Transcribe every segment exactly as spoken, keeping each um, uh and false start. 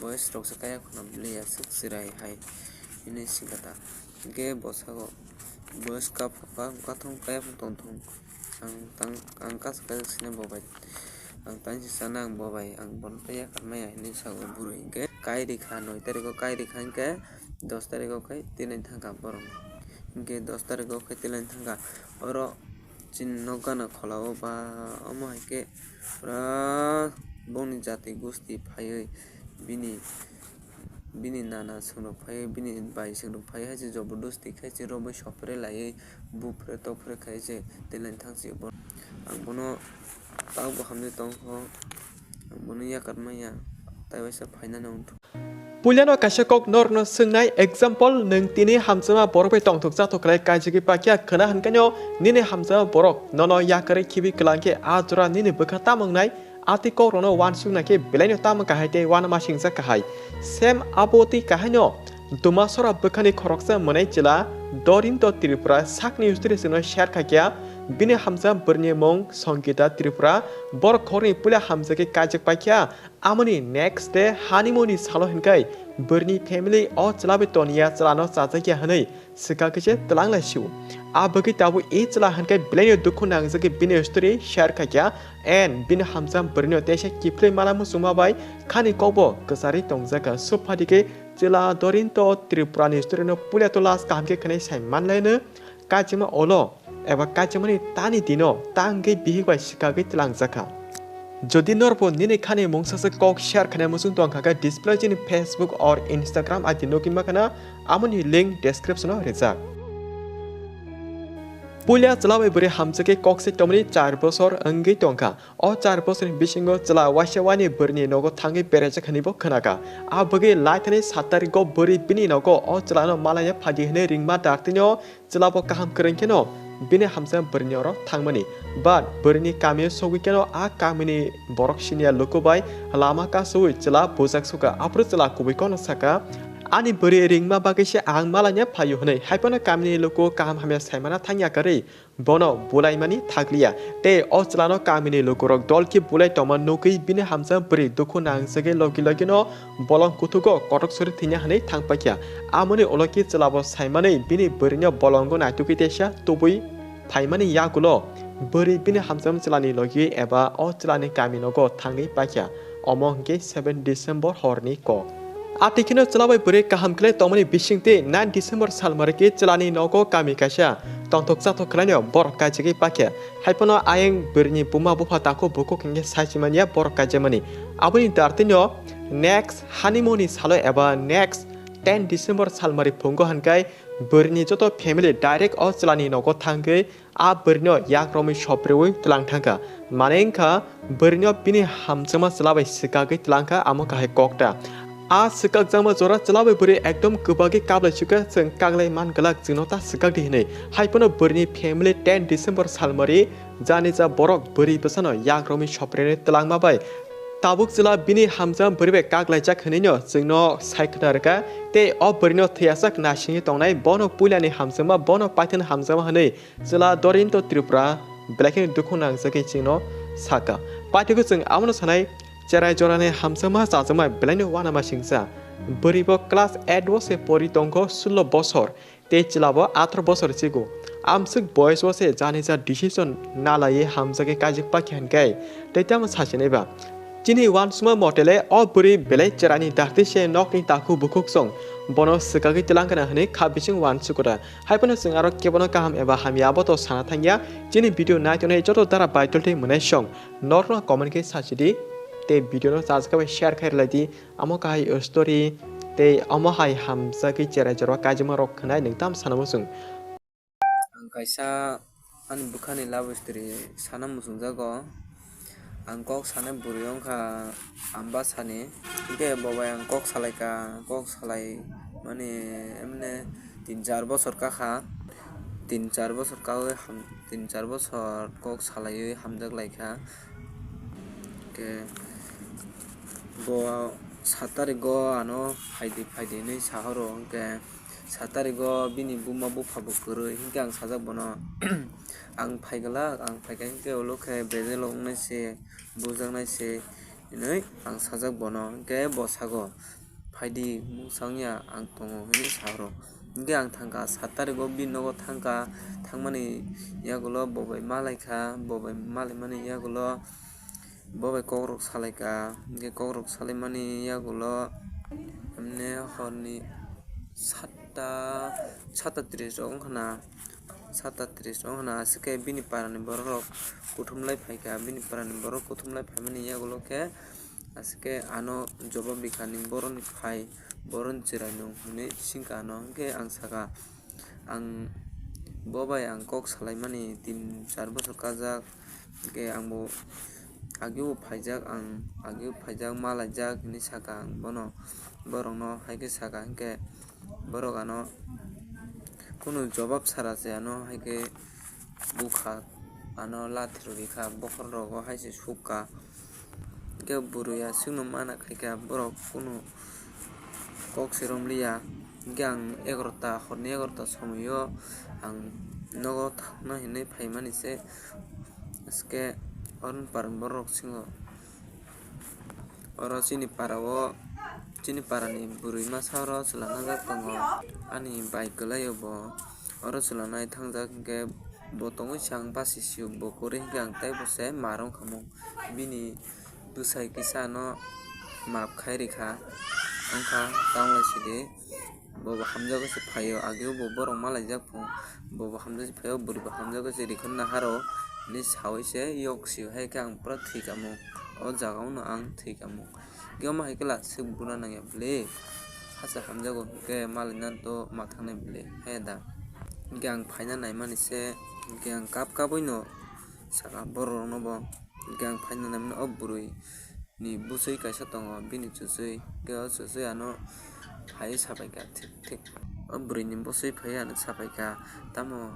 Boys rok se kaya khuna bwlwi aswk chwrai hai hinwi swngkha ta. Hinkhe bo sago, boys kaphang kathong kaya phang tongthong. Ang tang, ang kasa kasa sina bo bai. Ang tang si sana ang bo bai. Ang bono tei yakarmaya hinwi sago bwrwi. Hinkhe kairikha noi tarikh o kairikha hinkhe dos tarikh o khai tini thangkha borok. Hinkhe dos tarikh o khai tini thangkha. Oro chini nok gana khola o ba omo hai khe pura bongni jati gosti phaiwi bini, bini nana swngrok phaiwi bini bai swngrok phaiwi hai se jobordosti khai se romwi sopre laiwi bupre topre khai se tei laini thang se bo ang bono tabukbo hamjak tongkho ang bono yakar manya tai waisa phainani wngkha. Puilano kaisa kok norokno swngnai, example, nwng tini hamjakma borok bai tongthok chathok khlai kaijagwi pakya khwna hwnkhe no nini hamjakma borok nono yakarwi khibi kwlangkhe a jora nini bwkha tamo wngnai? A tei kokrokno uansukna khe belaino tamo kahai tei uanama singjak kahai. Same abo tei kahaino Dumasora bwkhani khoroksa mwnai chwla Dorinto Tripura sakni history chwngno share khaikha. Bini hamjakma bwrwini mung Songita Tripura, borok khoroknwi puila hamjakwi kaijak paikha. Amoni next day honeymoon ni salo hinkhai bwrwini family o chwla bai toniya chwlano chajakya hwnwi swkagwi se twlang lai sio. A bagwi tabuk e chwla hinkhai belaino dukhu nangjagwi bini story share khaikha and bini hamjakma bwrwino teisa kiphilwi mana muchungma bai khani kokbo kwcharwi tongjakha. Suphadigwi chwla Dorinto Tripura ni story no puila to last kaham khe khwnai sai manlaino. Kachima olo eba kachimani tani dino tangwi bihik bai swkagwi twlangjakha. Jodi norbo nini khani mungsasa kok share khainai muchung tongkha khe display chini Facebook or Instagram I D nugwi makhana, amoni link description o rijak. Puila chwla bai bwrwi hamjakhe kok se tongmani char bosor wngwi tongkha. O char bosorni bisingo chwla waisa waini bwrwini nogo thangwi beraijak hwnwi bo khwnakha. A bagwi laithani sat tarikgo bwrwi bini nogo o chwlano malaiya phaidi hwnwi ringma dartwino chwlabo kaham kwrwng kheno bini hamjakma bwrwini oro thangmani. But bwrwini kamio sogwi kheno a kamini borok siniya luku bai lama kasowi chwla bujak sukha. Aphuru chwla kubui kono saka, "Ani bwrwi ringma bagwi se ang malaiya phaio," hwnwi. Haiphano kamini luku kaham hamya saimana thangya kwrwi bono bulaimani thakliya. Tei o chwlano kamini lukurok dol khe bulai tongma nugwi bini hamjakma bwrwi dukhu nangjagwi logi logino bolong kuthugo kotok suri thwina hwnwi thangpaikha. Amoni ulo khe chwlabo saimanwi bini bwrwino bolongo naitugwi teisa tubui phaimani yagulo bwrwi bini hamjakma chwlani logi eba o chwlani kami nogo thangwi paikha. Omo hwnkhe seven December horni kok. Atwi kheno chwla bai bwrwi kaham khlai tongmani bisingtwi nine December salmari khe chwlani nogo kami kaisa tongthok chathok khlaino borok kaijagwi pakhe. Haiphano ayang bwrwini buma bupha takhuk bukhuk hinkhe saichimaniya borok kaijakmani. Aboni dartwino next honeymoon ni salo eba next ten December salmari phungo hinkhai bwrwini joto family direct o chwlani nogo thangwi a bwrwino yak romwi sopreui twlang thangkha. Mane wngkha, bwrwino bini hamjakma chwla bai swkagwi twlangkha, amo kahai kokta. A swkakjakma jora chwla bai bwrwi ekdom kwbagwi kablai sukha, chwng kaglai man glak, chwngno ta swkak di hwnwi. Haiphano bwrwini family ten December salmari jani ja borok bwrwi bwsano yak romwi sopreui twlangma bai tabuk chwla bini hamjakma bwrwi bai kaklaijak hwnwino chwngno sai khna rwkha. Tei o bwrwino thwiyasak nasingwi tongnai, bono puilani hamjakma, bono paithakni hamjakma hwnwi chwla Dorinto Tripura belai kheno dukhu nangjagwi chwngno sakha. Paithago chwng abono sanai, cherai jorani hamjakma chajakma belaino uanama singcha. Bwrwibo class eight o se pori tongkho, sullo bosor, tei chwlabo atharoh bosor chigo. Amswk boyes o se jani ja decision nalaiwi hamjagwi kaijak pakha hinkhe tei tamo sachinaiba. Chini uansukma motele o bwrwi belai cherani dakti se nokni takhuk bukhuk song bono swkagwi twlangkha hwnwi kha bising uansukura. Haiphano chwng aro kebono kaham eba hamya abo to sana thangya. Chini video naitongnai joto dara baitoltwi mwnai song norokno comment khe sachidi tei video no chajak bai share khai rwlaidi. Amo kahai story tei omo hai hamjagwi cherai jorao kaijakma rok khwnai nwng tam sana muchung. Ang kaisa ani bwkhani love story sana muchungjago. Ang kok sanai bwrwi wngkha Ambasani, hinkhe bo bai ang kok salaikha, kok salai mani emne tin char bosor kakha, tin char bosor kaui ham-, tin char bosor kok salaiwi hamjak laikha. Hinkhe bo sat tarigo ano phaidi phaidi hinwi sahoro, hinkhe sat tarigo bini buma buphabo kwrwi, hinkhe ang sajak bono, "Ang phaiglak, ang phaikha," hinkhe ulo khe bejelo wngnai se, bujaknai se, hinwi ang sajak bono. Hinkhe bo sago, "Phaidi, mungsa wngya ang tongo," hinwi sa oro. Hinkhe ang thangkha, sat tarigo bini nogo thangkha, thangmani yagulo bo bai malaikha, bo bai malaimani yagulo bo bai kokrok salaikha, hinkhe kokrok salaimani yagulo, emne horni satta, satta tris rok wngkha na, satta tris rok wngkha na, aswk khe bini parani borok rok kuthum lai phaikha, bini parani borok kuthum lai phaimani yagulo khe aswk khe ano jobab rikha, "Nwng boroni phai, boroni chwrai nwng," hinwi swngkha ano, hinkhe ang sakha, Ang bo bai ang kok salaimani tin char bosor kajak, hinkhe ang bo agio phaijak, ang agio phaijak, malaijak hinwi sakha ang bono, borokno hai khe sakha, hinkhe borok ano kunu jobab sara se ano hai khe bukha, ano lathi rw rikha, bokhorok rogo hai se sukha. Hinkhe bwrwi aswkno mana khaikha, borok kunu kok se romliya. Hinkhe ang egarota, horni egarota somoio ang nogo thangna hinwi phaimani se. Aswk khe oroni parani borok singo, oro chini parao, chini parani bwrwi masa oro chwla najak tongo. Ani bai kwlaio bo oro chwla nai thangjak, hinkhe bo tongwi se ang basi sio, bo kwrwi hinkhe ang teibo se ma rwngkha mung. Bini bwsai kisa ano maap khai rikha, wngkha tamlai sidi. Bo bo hamjago se phaio, ageo bo borok malaijak pho, bo bo hamjago se phaio, bwrwi bo hamjago se rikha naharo hinwi saui se yok sio, hai khe ang pura thwikha mung, o jaga o no ang thwikha mung. Khe omo hai khe laswk buna nangya bwle, hasa hamjago hinkhe malainani to ma thangnai bwle, he da. Hinkhe ang phaina naimani se, hinkhe ang kap kabui no sakha borok rokno bo. Hinkhe ang phaina naimani o bwrwi ni bwswi kaisa tongo, bini chuchwi. Hinkhe o chuchwi ano phaiwi sapaikha, thik thik. O bwrwi ni bwswi phaiwi ano sapaikha, "Tamo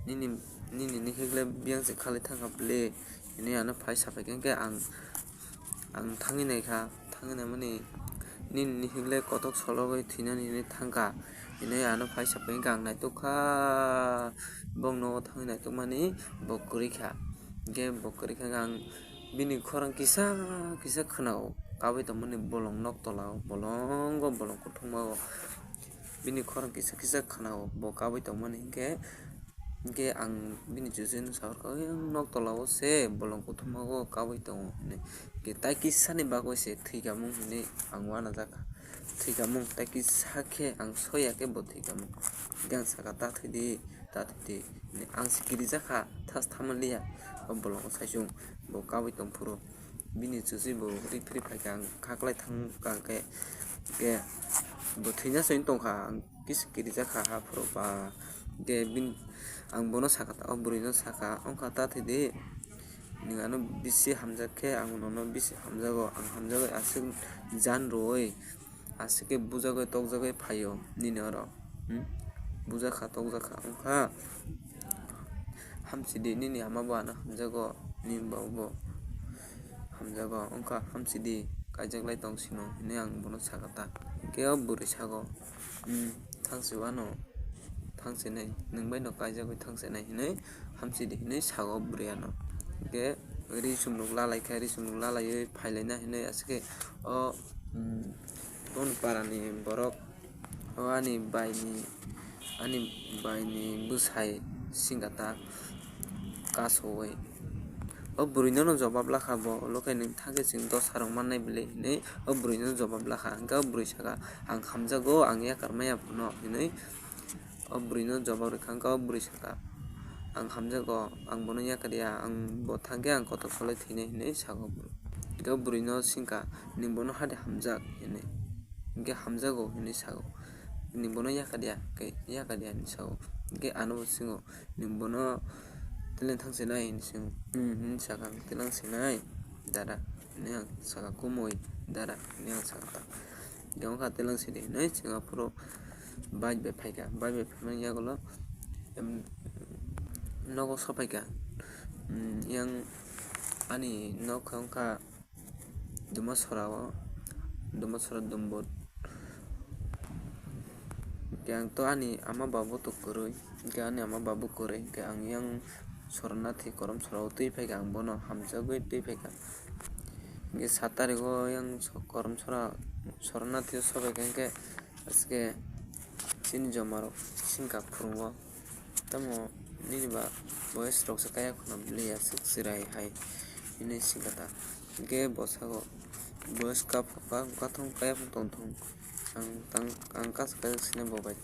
nini, nini nihikle biyang se khalwi thangkha bwle?" hinwi ano phai sapaikha. Hinkhe ang, ang thangwi naikha, thangwi naimani, "Nini nihikle kotok sologwi thwinani hinwi thangkha," hinwi ano phai sapaikha. Hinkhe ang naitukha, bongni nogo thangwi naitukmani bo kwrwikha. Hinkhe bo kwrwikha, ang bini khorang kisa kisa khwnao, kabui tongmani bolong nok tolao, bolongo bolong kuthukmao. Bini khorang kisa kisa khwnao bo kabui tongmani, hinkhe, hinkhe ang bini chuchwino sa kha, "Oyang nok tolao se bolong kuthukmao kabui tongo," hinwi. Hinkhe tai kisani bagwi se thwikha mung hinwi ang uanajakha. Thwikha mung tai kisa khe ang soya khe bo thwikha mung. Hinkhe ang sakha, "Ta thwidi, ta thwidi." Hinwi ang se kirijakha, thas thamanliya. O bolongo saichung bo kabui tongphuru. Bini chuchwi bo ri phri phaikha, ang khaklai thangkha khe, khe bo thwina soi tongkha, ang kisa kirijakha haphuru ba. Khe bini, ang bono sakha ta, o bwrwino sakha, "Wngkha ta thwidi, nwng ano bisi hamjak khe ang nono bisi hamjago, ang hamjagwi aswk jan rwui." Aswk khe bujagwi tokjagwi phaio nini oro, hmm? Bujakha tokjakha wngkha. Hamsidi, nini ama bo ano hamjago, nini baba bo hamjago wngkha, hamsidi, kaijaklai tong sino, hinwi ang bono sakha ta. Hinkhe o bwrwi sago, hmm, thangsi wano, thangsinai, nwng baino kaijakwi thangsinai, hinwi hamsidi, hinwi sago bwrwi ano. Hinkhe ri sumrok lalaikha, ri sumrok lalaiwi phailaina hinwi aswk khe o, hmm, Boni parani borok, o ani baini, ani baini bwsai singata kasowi. O bwrwino no jobab lakha bo, "Ulo khe nwng thangkhe chwng dosa rok mannai bwle?" hinwi o bwrwino jobab lakha. Hinkhe o bwrwi sakha, "Ang hamjago, ang yakar maya phano," hinwi. O bwrwino jobab rwkha, wngkha o bwrwi sakha, "Ang hamjago, ang bono yakarya, ang bo thangkhe ang kotor kholai thwinai," hinwi sakha o bwrwi. Hinkhe o bwrwino swngkha, "Nwng bono hade hamjak?" hinwi. Hinkhe, "Hamjago," hinwi sakha. "Nwng bono yakarya?" Hinkhe, "Yakarya," hinwi sakha. Hinkhe ano bo swngo, "Nwng bono teleng thang sinai?" hinwi swngo. "Hmm," hinwi sakha, "Teleng sinai, dada," hinwi ang sakha, "Kumui, dada," hinwi ang sakha ta. Hinkhe wngkha teleng sidi hinwi chwng aphuru bike bai phaikha, bike bai phaimani yagulo, em, nogo sophaikha, em, yang ani nok khe wngkha Dumasora o, Dumasora Dumbut. Hinkhe ang to ani ama babu to kwrwi, hinkhe ani ama babu kwrwi, hinkhe ang yang Sornathi Korom Sora o twi phaikha, ang bono hamjagwi twi phaikha. Hingke sat tarikgo yang so-, Korom sora, Sornathi sobai kha hingke, asike chini joma rok singka phurungo, "Tamo nini ba boyes rok se kaya khuna bwlwi aswk chwrai hai," hinwi singkha ta. Hingke bwskango boyes kaphok kathong kaya phung tongthong. Ang tang, ang kasa kasa sina bo bai.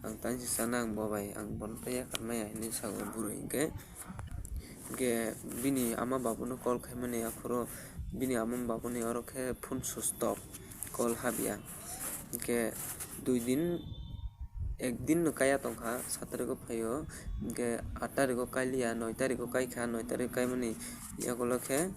Ang tang si sana ang bo bai. Ang bono tei yakarmaya hinwi sago bwrwi hingke. Hingke bini ama babuno call khaimani aphuru bini ama babuni oro khe phone switch off, call habya. Hingke dui din, ek din no kaya tongkha, sat tarikgo phaio. Hingke aat tarikgo kailiya, noi tarikgo kaikha, noi tarik kaimani yagulo khe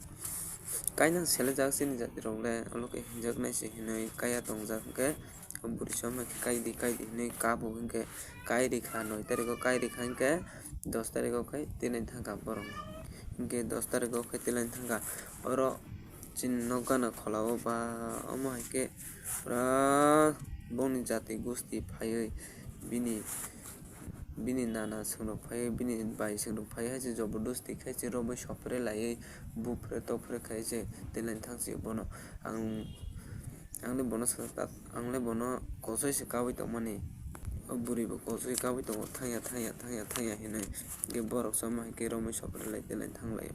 kainang selejak chini jati rok le, olo khe hinjak nai se hinwi kaya tongjak hingke. O bwrwi soma khe kaidi kaidi hinwi kabo hingke kai rikha, noi tarikgo kai rikha hingke dos tarikgo khe tilaini thangkha borok. Hingke dos tarikgo khe tilaini thangkha. Oro chini nok gana kholao ba omo hai khe pura bongni jati gosti phaiwi bini, bini nana swngrok phaiwi, bini bai swngrok phaiwi hai se jobodosti khai se romwi sopre laiwi bupre topre khai se tilaini thang se bono ang Ang le bono sa-, ta-, ang le bono kochoi se kaui tongmani. O bwrwi bo kochoi kaui tongo, "Thangya, thangya, thangya, thangya," hinwi. Hingke borok sama hai khe romwi sopre lai telai thang lai.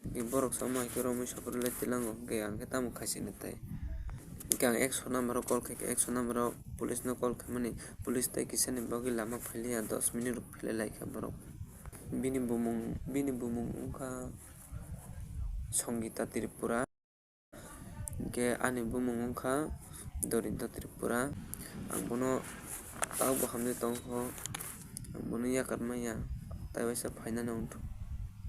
Hingke borok sama hai khe romwi sopre lai telango, hingke ang khe tamo khaisini tai. Hingke ang ekso number o call khai khe, ekso number o police no call khaimani, police tai kisani bagwi lama phailiya, dos minute rok phailai lai kha borok. Bini bumung, bini bumung wngkha Songita Tripura. Hingke ani bumung wngkha Dorinto Tripura. Ang bono taubo hamjak tongkho, ang bono yakar manya, tai waisa phainani wngkha.